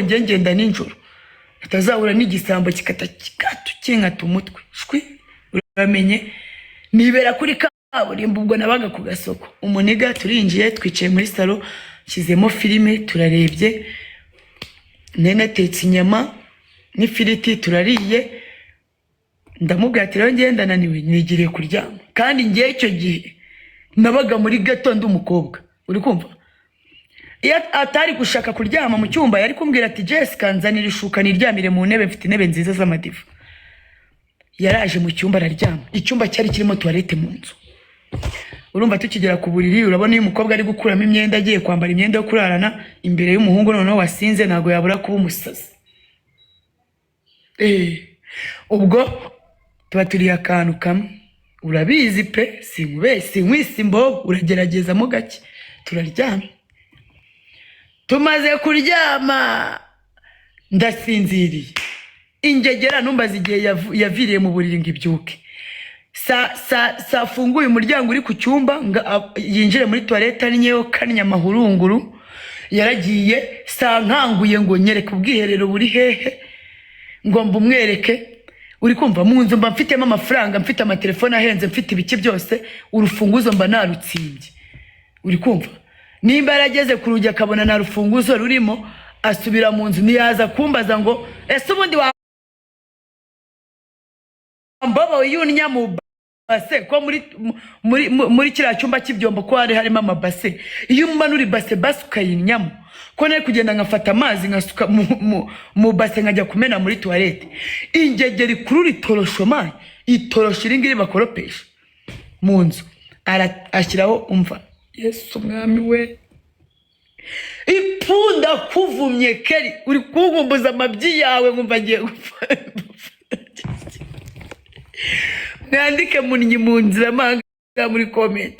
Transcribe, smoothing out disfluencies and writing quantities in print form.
Njye ngenda nijoro, atazahura n'igisambo kikata kikatu kinkata umutwe. Shwi, uramenye nibera kuri kaburimbo. Ubwo nabaga ku gasoko. Umuniga turinjiye, twicaye muri salo, nshyizemo filime, turarebye. Nene atetse inyama n'ifiriti, turariye. Ndamubwira ati: "Rero ngenda naniwe, nigiriye kuryama." Kandi ngewe icyo gihe nabaga muri ghetto, ndi umukobwa, uri kumva? Iyo atari gushaka kuryama mu cyumba, yari kumbwira ati: "Jessica, nzanira ishuka niryamire mu ntebe, mfite intebe nziza z'amadiva." Yaraje mu cyumba araryama. Icyumba cyari kirimo toilette mu nzu. Urumva, tukigera ku buriri, urabona iyo umukobwa ari gukuramo imyenda, agiye kwambara imyenda yo kurarana imbere y'umuhungu, noneho wasinze, ntabwo yabura kuba umusazi. Ubwo tuba turiye akantu kamwe, urabizi pe, sinkube sinkwisa imbobo, urageragezamo gake. Turaryama. Tumaze kuryama, ndasinziriye. Ingegera, numbaza igihe yaviriye mu buriri ngo ibyuke. Sa sa safunguye umuryango uri ku cyumba ngo yinjire muri toilette, ari nyewe kanya amahurunguru yaragiye. Saa nkanguye ngo: "Nyereke ubwiherero buri hehe," ngo mbumwereke. Uri kumva, mu nzu mba mfitemo amafaranga, mfite amatelefone ahenze, mfite ibiki byose, urufunguzo mba narutsimbye. Uri kumva, nimba yarageze ku rugi akabona nta rufunguzo rurimo, asubira mu nzu, ntiyaza kumbaza ngo: "Ese ubundi wa mbobo yunnya mu base ko muri kiriya cyumba cy'ibyombo ko hari harimo amabase, iyo umanura ibase basi ukayinnyamo, ko nari kugenda nkafata amazi nkasuka mu base, nkajya kumena muri toilette?" Ingegera ikurura itorosho man, itorosho iri ngiri bakoropesha mu nzu, ashyiraho. Umva, Yesu umwami we, ipunda kuvumye keri, uri kunkumbuza amabyi yawe, nkumva ngiye gupfa. Mwandike munnyi mu nzira manga muri comment.